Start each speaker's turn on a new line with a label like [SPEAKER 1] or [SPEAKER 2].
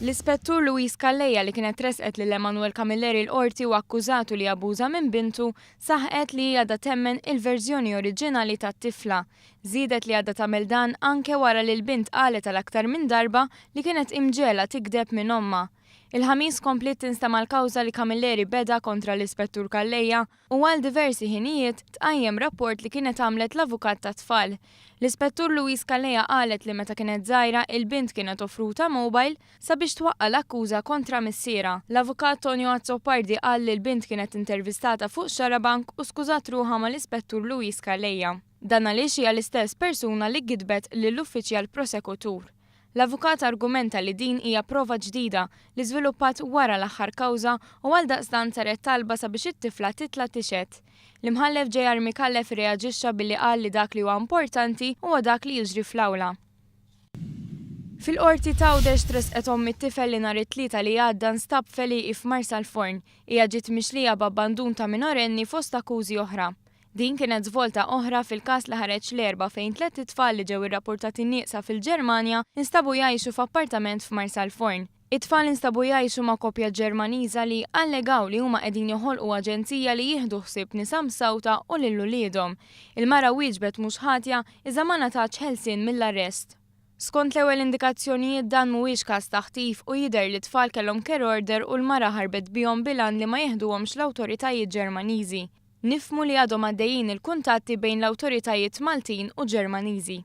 [SPEAKER 1] L-Ispettur Louise Calleja li kienet ressqet lil Emanuel Camilleri l-Qorti u akkużatu li abbuża minn bintu, saħqet li hi għadha temmen il-verżjoni oriġinali tat-tifla. Żiedet li għadha tagħmel dan anke wara li l-bint qalet għal aktar minn darba li kienet imġegħla tigdeb minn ommha. Il-Ħamis kompliet tinstema' l-kawża li Camilleri beda kontra l-Ispettur Calleja u għal diversi ħinijiet tqajjem rapport li kienet għamlet l-avukat tat-tfal. L-Ispettur Louise Calleja qalet li meta kienet żgħira il-bint kienet offruta mobile sabiex twaqqa' l-akkuża kontra missierha. L-Avukat Tonio Azzopardi qal li l-bint kienet intervistata fuq Xarabank u skużat ruħha mal-Ispettur Louise Calleja. Dan għaliex hija l-istess persuna li gidbet lill-uffiċjal prosekutur. L-avukat argumenta li din hija prova ġdida li żviluppat wara l-aħħar kawża u għaldaqstant saret talba sabiex it-tifla titla' tixhed. L-Imħallef JR Micallef irreaġixxa billi qal li dak li huwa importanti huwa dak li jiġri fl-awla. Fil-Qorti t'Għawdex tressqet omm it-tifel li nhar it-Tlieta li għadda nstab f'għelieqi f'Marsalforn. Hija ġiet mixlija b'abbandun ta' minorenni fost akkużi oħra. Din kienet żvolta oħra fil-każ li ħareġ l-Erbgħa fejn tlett itfal li ġew irrappurtati nieqsa fil-Ġermanja instabu jgħixu f'appartament f'Marsalforn. It-tfal instabu jgħixu ma' koppja Ġermaniża li allegaw li huma qegħdin joħolqu aġenzija li jieħdu ħsieb nisa msawta u lil uliedhom. Il-mara wieġbet mhux ħatja iżda ma ngħatatx ħelsien mill-arrest. Skont l-ewwel indikazzjonijiet dan mhuwiex każ ta' ħtif u jidher li t-tfal kellhom care order u l-mara ħarbet bihom bil-għan li ma jeħduhomx l-awtoritajiet Ġermaniżi. Nifhmu li għadhom għaddejjin il-kuntatti bejn l-awtoritajiet Maltin u Ġermaniżi.